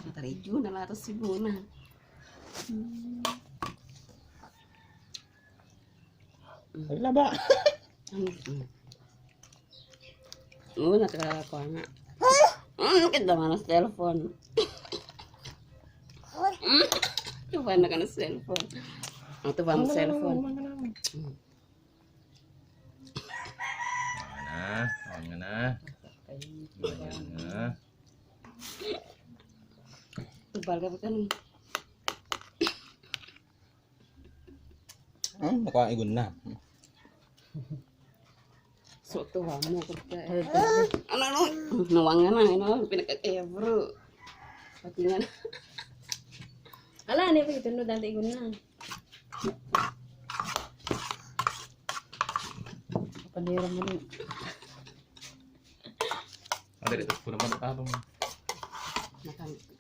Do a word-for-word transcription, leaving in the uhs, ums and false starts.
Mataridyo na lahat siguro na. Hala ba? Mm. Oo, nakakakuha nga. Mm, kita man ang cellphone. Mm, tuwan na ka ng cellphone. Ang tuwan ng cellphone. Mm. Ano na? Ano na? Ano na? Tubal ka pa ka nun. Hmm, nakuha igun na. So, tuwa mo, kaya. Ano, ano? Nawang nga na, ano? Pinagkakaya, bro. Pati nga na. Ala, ano yung pagkitulog dante igun na? Panira mo na. Ada dito, puro man ang abang. Nakang-,